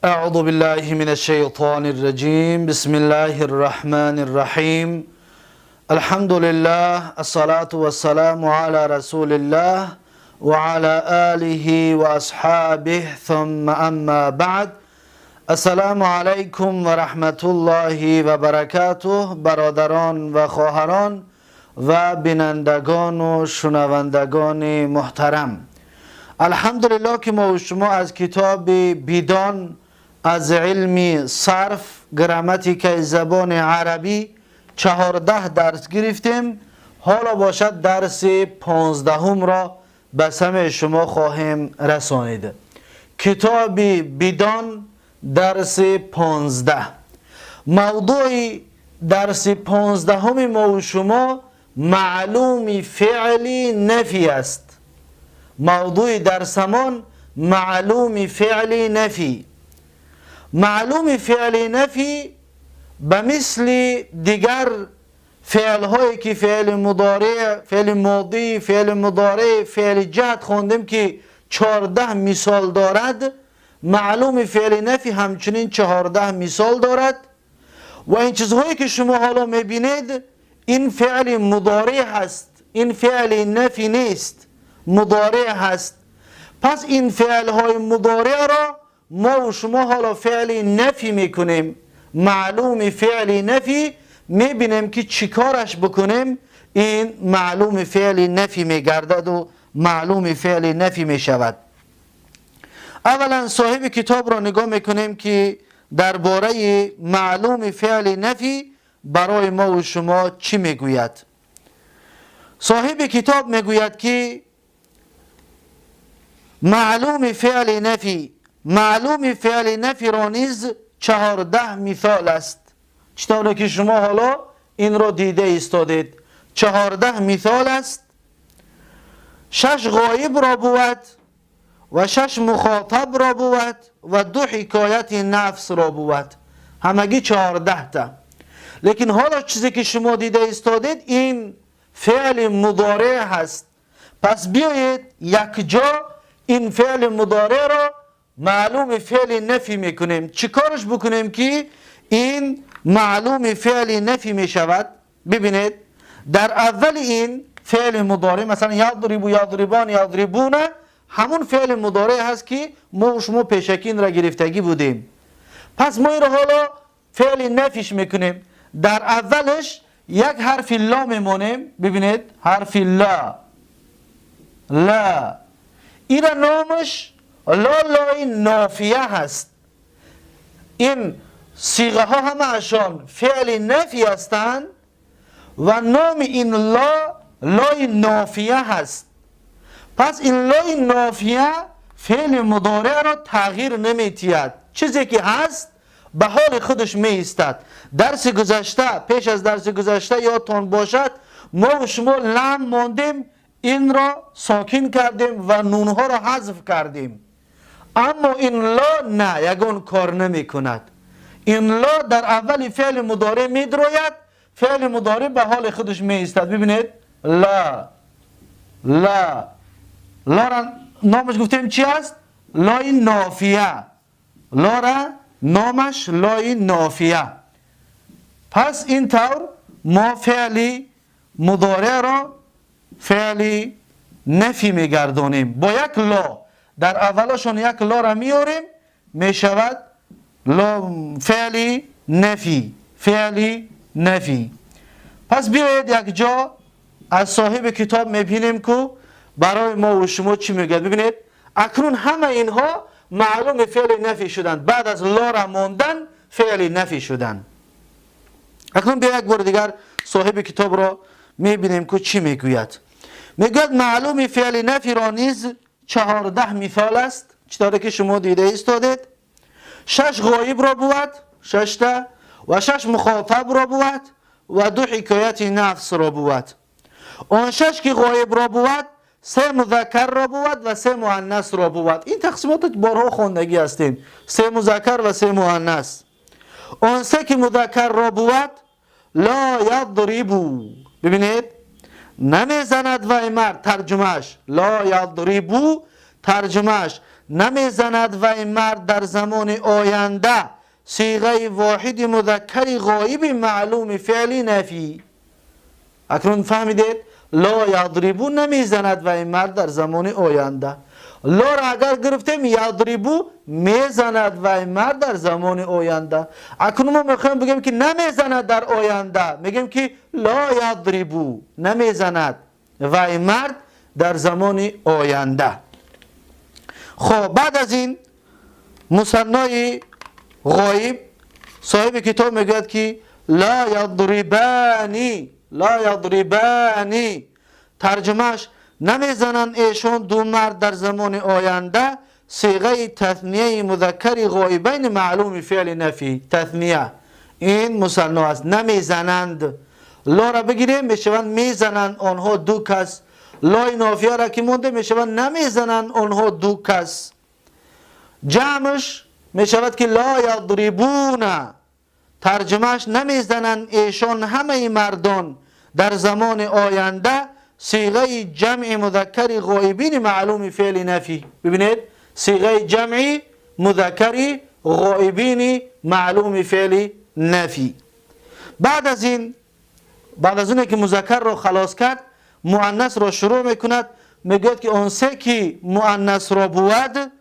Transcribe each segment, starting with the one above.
أعوذ بالله من الشيطان الرجيم. بسم الله الرحمن الرحيم. الحمد لله، الصلاة والسلام على رسول الله وعلى آله وأصحابه، ثم أما بعد. السلام علیکم و رحمت الله و برکاته. برادران و خواهران و بینندگان و شنوندگان محترم، الحمدلله که ما و شما از کتاب بیدان از علم صرف، گراماتیک زبان عربی 14 درس گرفتیم. حالا باشد درس 15 را به سمع شما خواهیم رسانید. کتاب بیدان، درس 15. موضوع درس 15 ما و شما معلوم فعل نفی است. موضوع درسمان معلوم فعل نفی. معلوم فعل نفی به مثل دیگر فعل هایی که فعل مضارع، فعل ماضی، فعل مضارع، فعل جهد خواندیم که 14 مثال دارد، معلوم فعل نفی همچنین 14 مثال دارد. و این چیزهایی که شما حالا میبینید، این فعل مضارع هست، این فعل نفی نیست، مضارع هست. پس این فعل های مضارع را ما و شما حالا فعل نفی میکنیم. معلوم فعل نفی، میبینیم که چیکارش بکنیم این معلوم فعل نفی میگردد و معلوم فعل نفی میشود. اولا صاحب کتاب را نگاه میکنیم که درباره معلوم فعل نفی برای ما و شما چی میگوید. صاحب کتاب میگوید که معلوم فعل نفی، معلوم فعل نفی را نیز 14 مثال است. چطور که شما حالا این را دیده ایستادید، 14 مثال است. شش غایب را بود و شش مخاطب را بود و دو حکایت نفس را بود، همگی 14 تا. لیکن حالا چیزی که شما دیده ایستادید این فعل مضارع هست. پس بیایید یک جا این فعل مضارع را معلوم فعل نفی میکنیم. چی کارش بکنیم که این معلوم فعل نفی میشود؟ ببینید، در اول این فعل مضارع، مثلا یضرب، یضربان، یضربون، همون فعل مضارع هست که ما و شما پیشکی این را گرفتگی بودیم. پس ما این را حالا فعل نفیش میکنیم. در اولش یک حرف لا میمونیم. ببینید، حرف لا، لا، این را نامش لا، لای نافیه هست. این صیغه ها همه‌شان فعل نفی هستند و نام این لا، لای نافیه هست. پس این لای نافیه فعل مضارع را تغییر نمیتید، چیزی که هست به حال خودش می ایستد. درس گذشته، پیش از درس گذشته یادتان باشد، ما و شما لام ماندیم، این را ساکن کردیم و نونها را حذف کردیم. اما این لا نه، یگان کار نمی کند. این لا در اول فعل مضارع می دروید، فعل مضارع به حال خودش می ایستد. ببینید، لا، لا، لا را نامش گفتیم چی است؟ لای نافیه. لا را نامش لای نافیه. پس این طور ما فعل مضارع را فعل نفی میگردانیم با یک لا. در اولشون یک لا را میاریم، میشود لا، فعل نفی، فعل نفی. پس بیایید یک جا از صاحب کتاب میبینیم که برای ما و شما چی میگه. ببینید، اکنون همه اینها معلوم فعل نفی شدند. بعد از لا را ماندن فعل نفی شدند. اکنون بیا یک بار دیگر صاحب کتاب را میبینیم که چی میگوید. میگوید معلوم فعل نفی را نیز 14 مثال است، چطوری که شما دیده ایستادید. شش غایب را بود، شش تا، و شش مخاطب را بود و دو حکایت نفس را بود. آن شش که غایب را بود، سه مذکر را بود و سه مؤنث را بود. این تقسیمات بارها خواندگی هستیم، سه مذکر و سه مؤنث. آن سه که مذکر را بود، لا یضرب. ببینید، نمیزند وای مرد. ترجمهش لا یضرب، ترجمهش نمیزند وی مرد در زمان آینده، صیغه واحد مذکر غایب معلوم فعل نفی. اکنون فهمیدید؟ لا یضربو نمیزند وی مرد در زمان آینده. لا را اگر گرفتیم یضربو میزند وی مرد در زمان آینده. اکنون ما میخوایم بگیم که نمیزند در آینده، میگیم که لا یضربو نمیزند وی مرد در زمان آینده. خب بعد از این مثنای غایب صاحب کتاب میگوید که لا یضربانی، لا یضربانی، ترجمهش نمیزنند ایشان دو مرد در زمان آینده، صیغه تثنیه مذکر غایبین معلوم فعل نفی. تثنیه این مثنا است، نمیزنند. لا را بگیریم میشوند میزنند آنها دو کس، لای نافیه را که مونده میشوند نمیزنند آنها دو کس. جمعش میشود که لا یضربون، ترجمهش نمیزنند ایشان همه مردان در زمان آینده، صیغه جمع مذکر غایبین معلوم فعل نفی. ببینید صیغه جمع مذکر غایبین معلوم فعل نفی. بعد از این، بعد از اون که مذکر را خلاص کرد، مؤنث را شروع میکند. میگوید که آن سه که مؤنث را بود،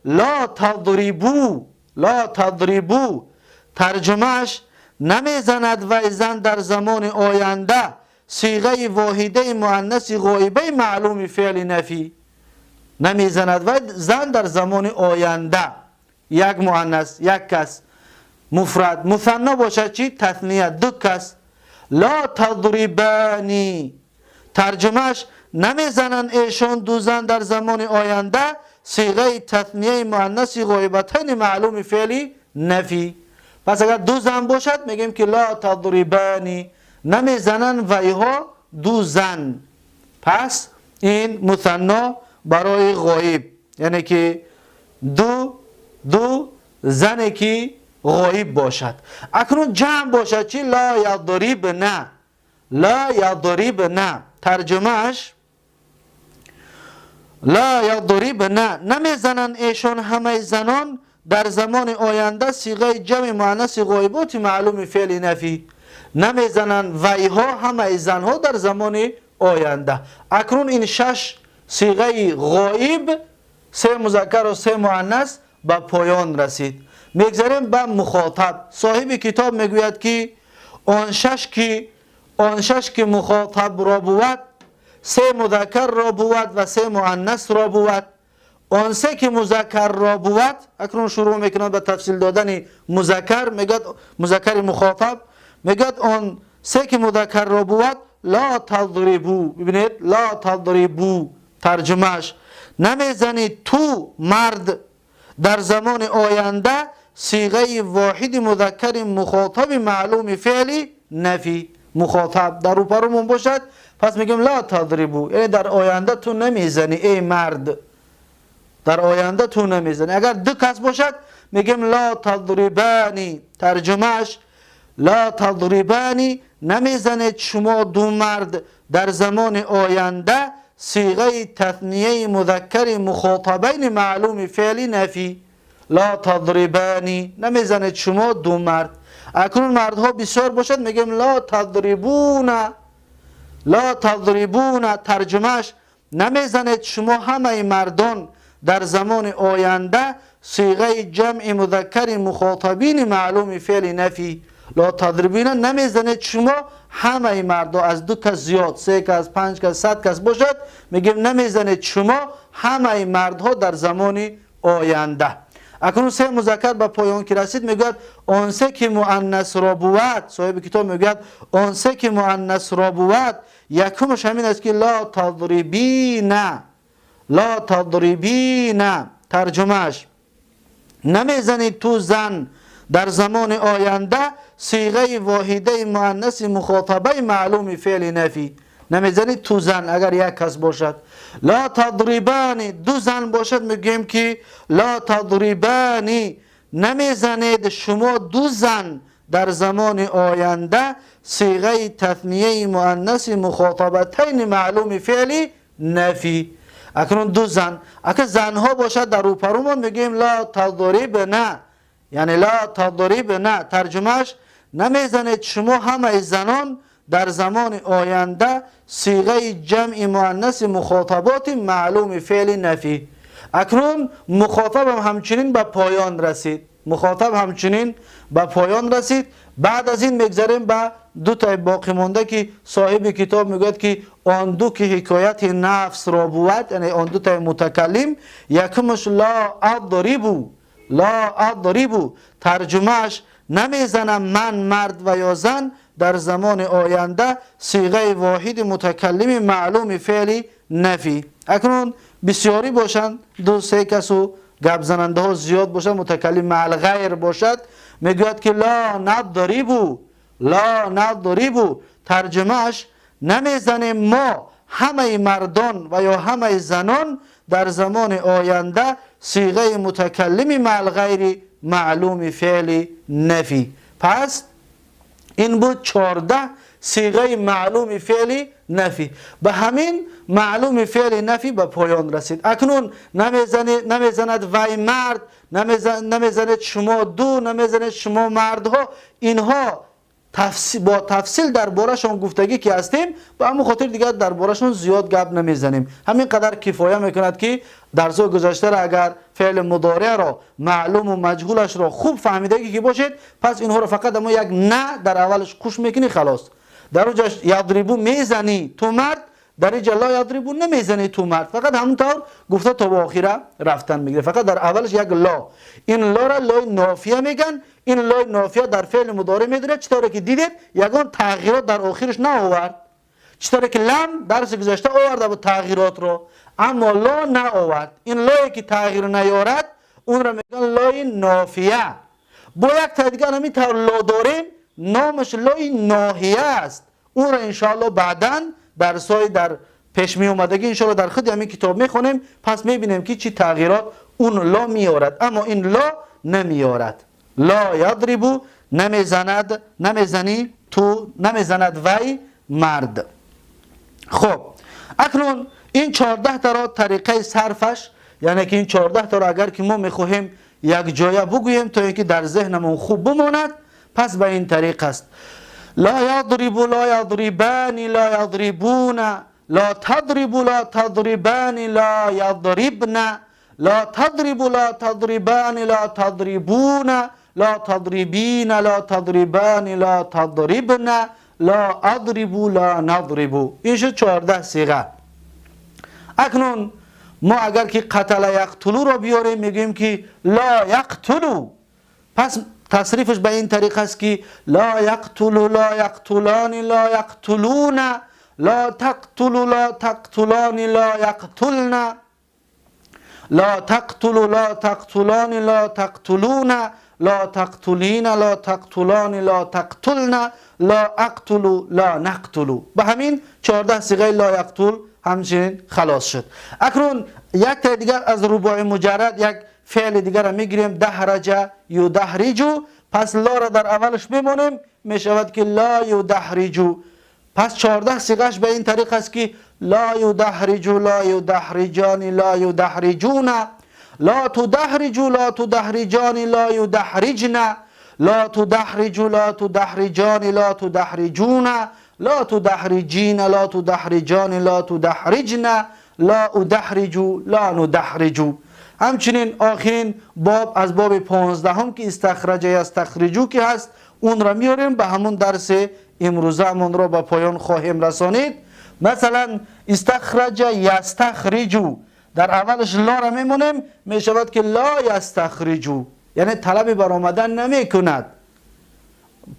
لا تضربو، لا تضربو، ترجمهش نمیزند و زن در زمان آینده، صیغه واحده مؤنث غایبه معلوم فعل نفی. نمیزند و زن در زمان آینده، یک مؤنث، یک کس مفرد. مثنا باشد چی؟ تثنیه، دو کس. لا تضربانی، ترجمهش نمیزنند ایشان دو زن در زمان آینده، صیغه تثنیه مؤنث غایبتین معلوم فعل نفی. پس اگر دو زن باشد میگیم که لا تضربانی، نمیزنند ویها دو زن. پس این مثنا برای غایب، یعنی که دو زنی که غایب باشد. اکنون جمع باشد چی؟ لا یضربن، لا یضربن، ترجمهش لا یضربن، نمیزنند ایشان همه زنان در زمان آینده، صیغه جمع مؤنث غایبات معلوم فعل نفی. نمیزنند ویها همه زنها در زمان آینده. اکنون این شش صیغه غایب، سه مذکر و سه مؤنث، به پایان رسید. میگذریم به مخاطب. صاحب کتاب میگوید که آن شش که مخاطب را بود، سه مذکر را بود و سه مؤنث را بود. آن سه که مذکر را بود، اکنون شروع میکنند به تفصیل دادن مذکر. میگوید مذکر مخاطب، میگوید آن سه که مذکر را بود، لا تضربو. ببینید لا تضربو، ترجمهش نمیزنی تو مرد در زمان آینده، صیغه واحد مذکر مخاطب معلوم فعل نفی. مخاطب در روبرومون باشد، پس میگیم لا تضربو، یعنی در آینده تو نمیزنی ای مرد، در آینده تو نمیزنی. اگر دو کس باشد میگیم لا تضربانی، ترجمهش لا تضربانی، نمیزنید شما دو مرد در زمان آینده، صیغه تثنیه مذکر مخاطبین معلوم فعل نفی. لا تضربانی، نمیزنید شما دو مرد. اکنون مردها بسیار باشد میگیم لا تضربون، لا تضربون، ترجمهش نمیزنید شما همه مردان در زمان آینده، صیغه جمع مذکر مخاطبین معلوم فعل نفی. لا تضربین، نمیزنید شما همه مردا، از دو کس زیاد، سه کس، پنج کس، 100 کس باشد، میگیم نمیزنید شما همه مردها در زمان آینده. اکنون سه مذکر به پایان که رسید، میگوید آن سه که مؤنث را بود، صاحب کتاب میگوید آن سه که مؤنث را بود، یکمش همین است که لا تضربین، لا تضربین، ترجمهش نمیزنید تو زن در زمان آینده، صیغه واحده مؤنث مخاطبه معلوم فعل نفی. نمیزنید تو زن اگر یک کس باشد. لا تضربانی، دو زن باشد میگیم که لا تضربانی، نمیزنید شما دو زن در زمان آینده، صیغه تثنیه مؤنث مخاطبتین معلوم فعل نفی. Акнун ду зан, агар занҳо бошад дар рӯпарӯмон мегӯем لا تضربن، یعنی لا تضربن ترجمهش نمیزنید شما همه زنان در زمان آینده صیغه جمع مؤنث مخاطبات معلوم فعل نفی. اکنون مخاطب هم همچنین به پایان رسید، مخاطب همچنین به پایان رسید. بعد از این میگذریم به دو تا باقی مانده که صاحب کتاب میگوید که آن دو که حکایت نفس را بود، یعنی آن دو تا متکلم، یکمش لا اضربو، لا اضربو ترجمهش نمیزنم من مرد و یا زن در زمان آینده صیغه واحد متکلم معلوم فعل نفی. اکنون بسیاری باشند، دو سه کس و گپ زننده ها زیاد باشند، متکلم مع الغیر باشد، میگوید که لا نضربو، لا نضربو ترجمهش نمیزنیم ما همه مردان و یا همه زنان در زمان آینده صیغه متکلم مع الغیر معلوم فعل نفی. پس این بود 14 صیغه معلوم فعل نفی. به همین معلوم فعل نفی به پایان رسید. اکنون نمیزند وی مرد، نمیزند شما دو، نمیزند شما مردها، اینها با تفصیل درباره‌شان گفتگی که هستیم، به همون خاطر دیگر درباره‌شان زیاد گپ نمیزنیم. همین قدر کفایه میکند که درس گذشته را اگر فعل مضارع را معلوم و مجهولش را خوب فهمیدگی که باشید، پس اینها را فقط اما یک نه در اولش خوش میکنی خلاص. در اونجا یضربو میزنی تو مرد، در اینجا لا یضربو نمیزنی تو مرد، فقط همونطور گفته تا به آخره رفتن میگیره. فقط در اولش یک لا، این لا را لای نافیه میگن. این لای نافیه در فعل مضارع میداره، چطوری که دیدید یگان تغییرات در آخرش نه آورد، چطوری که لم درس گذشته آورده بود تغییرات رو، اما لا نه آورد. این لایی که تغییر نیارد اون را میگن لای نافیه. با یک تا دیگر همین طور لا داریم، نامش لای ناهیه است. اون را انشاءالله بعداً درسای در پیش می اومدگی انشاءالله در خود همین کتاب میخونیم، پس میبینیم که چی تغییرات اون لا میارد، اما این لا نمیارد. لا یضربو نمیزند، نمیزنی تو، نمیزند وی مرد. خب اکنون این 14 تا را طریقه صرفش، یعنی که این 14 تا را اگر که ما میخواهیم یک جایه بگوییم تا اینکه در ذهنمون خوب بماند، پس به این طریق است: لا یضرب لا یضربان لا یضربون، لا تضرب لا تضربان لا یضربن، لا تضرب لا تضربان لا تضربون، لا تضربین لا تضربان لا تضربن، لا اضرب لا نضرب. این شد 14 صیغه. اکنون ما اگر که قتل یقتلو را بیاریم میگیم که لا یقتلو، پس تصریفش به این طریق است که لا یقتل لا یقتلان لا یقتلون، لا تقتل لا تقتلان لا یقتلن، لا تقتل لا تقتلان لا تقتلون، لا تقتلین لا تقتلان لا تقتلن، لا اقتل لا نقتل. به همین 14 صیغه لا یقتل همچنین خلاص شد. اکنون یک تا دیگر از رباعی مجرد یک فعل دیگر را میگیریم، دحرج یدحرجو، پس لا را در اولش میمونیم، میشود که لا یدحرجو. پس 14 صیغه‌اش به این طریق است که لا یدحرج لا یدحرجان لا یدحرجون، لا تدحرج لا تدحرجان لا یدحرجن، لا تدحرج لا تدحرجان لا تدحرجون، لا تدحرجین لا تدحرجان لا تدحرجن، لا ادحرج لا ندحرج. همچنین آخرین باب از باب 15 که استخرج یستخرجو که هست، اون را میاریم به همون درس امروزه را به پایان خواهیم رسانید. مثلا استخرج یستخرجو، در اولش لا را میمونیم، میشود که لا یستخرجو، یعنی طلب برآمدن نمی کند.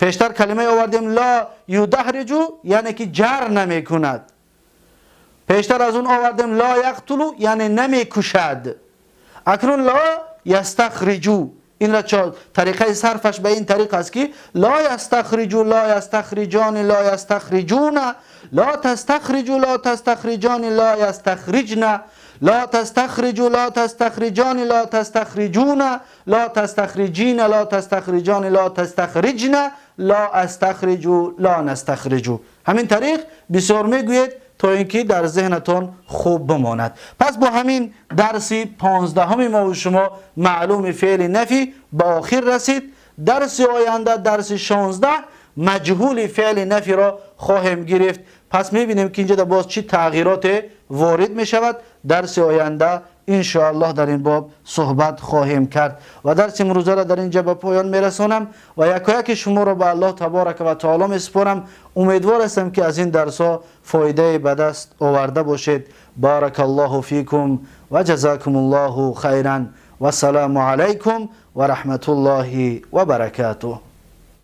پیشتر کلمه آوردیم لا یدحرجو، یعنی که جر نمی کند. پیشتر از اون آوردیم لا یقتلو، یعنی نمی کشد. اکنون لا یستخرجو، این را طریقه صرفش به این طریق است که لا یستخرجو لا یستخرجان لا یستخرجون، لا تستخرجو لا تستخرجان لا یستخرجن، لا تستخرجو لا تستخرجان لا تستخرجون، لا تستخرجین لا تستخرجان لا تستخرجن، لا استخرجو لا نستخرجو. همین طریق بسیار میگوید то инки дар зеҳнатон хуб бимонад. Пас бо ҳамин дарси 15 мо ва шумо маълуми феъли нафи ба охир расид. Дарси оянда, дарси 16, маҷҳули феъли нафиро хоҳем гирифт. Пас мебинем ки инҷо боз чӣ тағйироте ворид мешавад. Дарси оянда иншоаллоҳ дар ин боб суҳбат хоҳем кард ва дарси имрӯзаро дар инҷа ба поён мерасонам ва якояки шуморо ба Аллоҳ таборака ва таоло месупорам. Умедвор ҳастам, ки аз ин дарсҳо фоидае ба даст оварда бошед. Баракаллоҳу фикум ва ҷазакумуллоҳу хайран. Вассалому алайкум ва раҳматуллоҳи ва баракатуҳ.